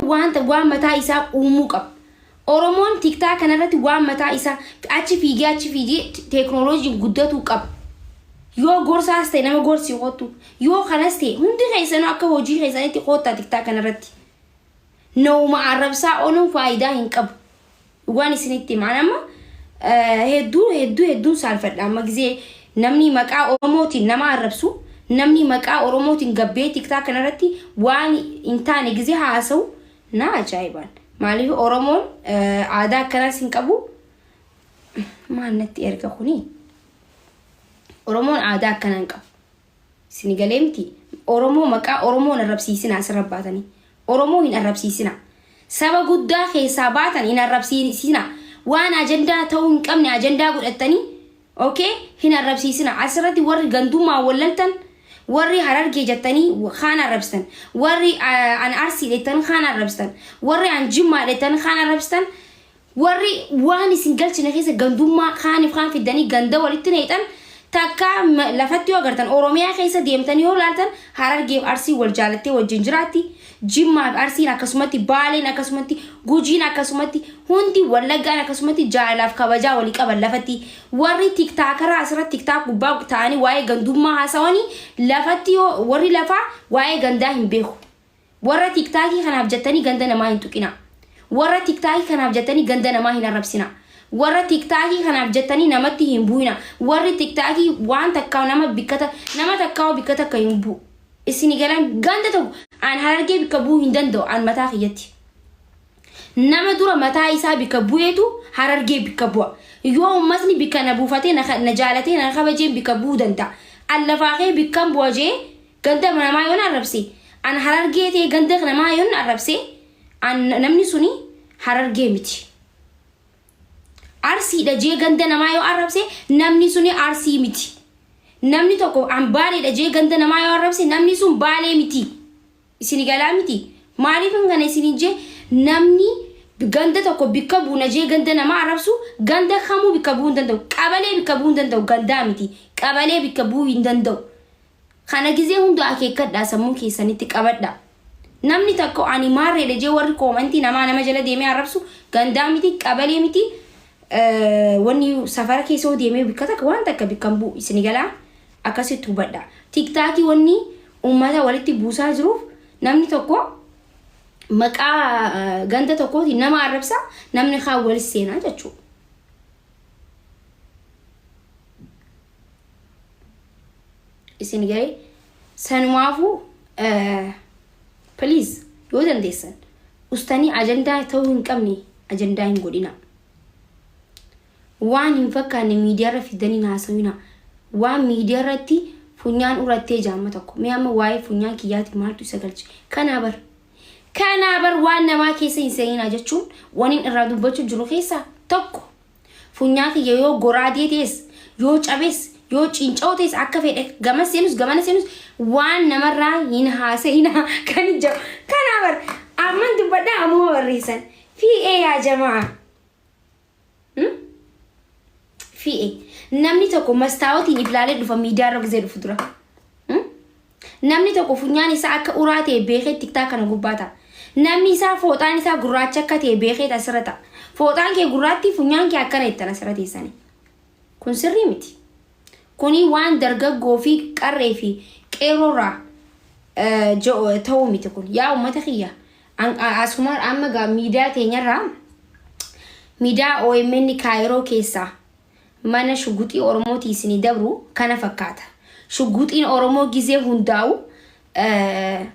Oromoon waan mataa isaa uumuu qaba. Oromoon TikTok kanarratti waan mataa isaa achi fiigee achi fiigee teeknooloojiin guddatuu qaba. Yoo gorsaas ta'e nama gorsii kottu, yoo kanas ta'e hundi keessanuu akka hojii keessanitti koottaa TikTok kanarratti. Nama arrabsaa ooluun faayidaa hin qabu. Dhugaan isinitti himaan amma hedduu hedduu hedduun saalfadha. Amma gizee namni maqaa Oromootiin nama arrabsu, namni maqaa Oromootiin gabbee TikTok kanarratti waan hin taane gizee haasa'u na ajaa'ibaan. Maaliif Oromoon aadaa akkanaas hin qabu. Maal natti erga kuni? Oromoon aadaa akkanaa hin qabu. Isin galee miti. Oromoo maqaa Oromoo hin arrabsiisinaa asirra baatanii. Oromoo hin arrabsiisinaa. Saba guddaa keessaa baatan hin arrabsiisinaa. Waan ajandaa ta'uu hin qabne ajandaa godhattanii, okay, hin arrabsiisinaa. Asirratti warri gandummaa wallaltan, warri Harargee jettanii kaan arrabsitan, warri an Arsii jettan kaan arrabsitan, warri an Jimmaa jettan kaan arrabsitan, warri waan isin galchine keessa gandummaa kaaniif kaan fiddanii ganda walitti neexan takka lafatti yoo agartan, Oromiyaa keessa deemtanii yoo ilaaltan, Harargeef Arsiin wal jaalattee wajjin jiraatti. Jimmaaf Arsiin akkasumatti, Baaleen akkasumatti, Gujiin akkasumatti, hundi Wallaggaan akkasumatti jaalalaaf kabajaa walii qaban lafatti. Warri TikTokeraa asirratti TikTok gubbaa ta'anii waa'ee gandummaa haasawanii, lafatti yoo warri lafaa waa'ee gandaa hin beeku. Warra TikTokii kanaaf jettanii ganda namaa hin tuqinaa. Warra TikTokii kanaaf jettanii ganda namaa hin arrabsinaa. Warra TikTokii kanaaf jettanii namatti hin bu'ina. Warri TikTokii waan takkaa nama bikkata nama takkaa bikka takka hin bu'u. Isin galan ganda tokko an Harargee bikka bu'uu hin danda'u an mataa kiyyatti. Nama dura mataa isaa bikka bu'eetu Harargee bikka bu'a. Yoo uummatni bikka na buufatee na jaalatee na kabajeen bikka bu'uu danda'a. An lafaa kee bikkan bu'a jee ganda namaa yoon arrabse, an Harargee ta'e ganda namaa yoon arrabse, an namni suni Harargee miti. Arsiidha jee ganda namaa yoo arrabse, namni suni Arsii miti. Namni tokko an Baaleedha jee ganda namaa yoo arrabse, namni sun Baalee miti. Isin galaa miti. Maaliif kana isin jee, namni ganda tokko bikka buuna jee ganda namaa arrabsu ganda kamuu bikka bu'uu hin danda'u. Qabalee bikka bu'uu hin danda'u, gandaa miti. Qabalee bikka bu'uu hin danda'u. Kana gizee hunda akeekkadhaa, sammuu keessanitti qabadhaa. Namni tokko ani maarreedha jee warri commentii namaa nama jala deemee arrabsu gandaa miti, qabalee miti, wanni safara keessa yoo deemee bikka takka waan takka bikka hin bu'u. Isin galaa, akkasitti hubadha. TikTokii wanni uummata walitti buusaa jiruuf namni tokko maqaa ganda tokkootiin nama arrabsa, namni kaan wal seenaa jechuudha. Isin galee, sanumaafuu please, yoo dandeessan ustanii ajandaa ta'uu hin qabne ajandaa hin godhina. Waan hin fakkaanne miidiyaarra fidanii haasawina. Waan miidiyaarratti funyaan urattee jaamma tokko. Mee amma waa'ee funyaan kiyyaati maaltu isa galche? Kanaa bar. Kanaa bar, waan namaa keessa hin seeninaa jechuun waniin irraa dubbachuu jiru keessaa tokko. Funyaan kiyya yoo goraadee ta'es, yoo cabes, yoo cinca'u ta'es, akka fedhe gama seenus gamana seenus waan namarraa hin haasa'inaa kan jedhu. Kanaa bar, amman dubbadhaa, ammuma barreessan. Fii'ee yaa jamaa. Fii'ee. Namni tokko mastaawotiin iflaalee dhufa miidiyaa irra gizee dhufu dura. Namni tokko funyaan isaa akka uraa ta'e beekee TikTok kana gubbaa ta'a. Namni isaa fooxaan isaa gurraacha akka ta'e beekee asirra ta'a. Fooxaan kee gurraatti, funyaan kee akkana jettan asirra teessanii. Kun sirrii miti. Kuni waan dargaggoo fi qarree fi qeerroorraa ta'uu miti kun. Yaa uummata kiyya, asuma amma gaa miidiyaa teenyarraa, miidiyaa OMN Kaayiroo keessaa mana shuguxii Oromootii isinii dabru kana fakkaata. Shuguxiin Oromoo gizee hundaa'u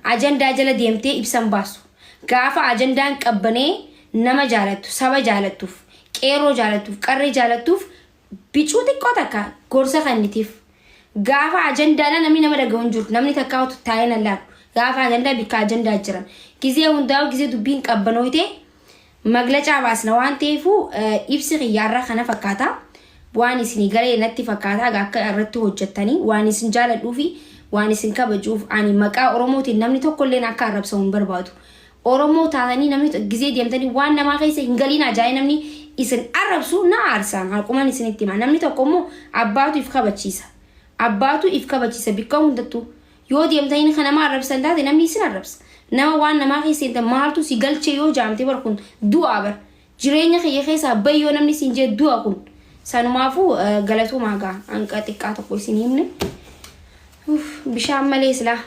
ajandaa jala deemtee ibsan baasu. Gaafa ajandaan qabbanee nama jaalattu, saba jaalattuuf, qeerroo jaalattuuf, qarree jaalattuuf bicuu xiqqoo takka gorsa kennitiif. Gaafa ajandaadhaan namni nama dhaga'u hin jiru. Namni takka taa'ee nan laalu. Gaafa ajandaa bikka ajandaa jiran. Gizee hundaa'u gizee dubbiin qabbanooyte maglacaa baasna waan ta'eefu ibsi kiyyaarraa kana fakkaata. Waan isinii galee natti fakkaata, akka irratti hojjettanii waan isin jaaladhuu fi waan isin kabajuuf ani maqaa Oromootiin namni tokkolleen akka arrabsamu hin barbaadu. Oromoo taatanii namni gizee deemtanii waan namaa keessa hin galiin ajaa'ee namni isin arrabsu na aarsaan haquman isinitti hima. Namni tokko immoo abbaatu if kabachiisa. Abbaatu if kabachiisa bikka hundattuu. Yoo deemtanii kan nama arrabsan taate namni isin arrabsa. Nama waan namaa keessa seente maaltu si galchee yoo jaamte bar kun du'aa bar. Jireenya kiyya keessaa bahi yoo namni siin jee du'a kun. Sanumaafuu galatoomaa gaa hanqa xiqqaa tokko isin himne. Bishaan malee silaa.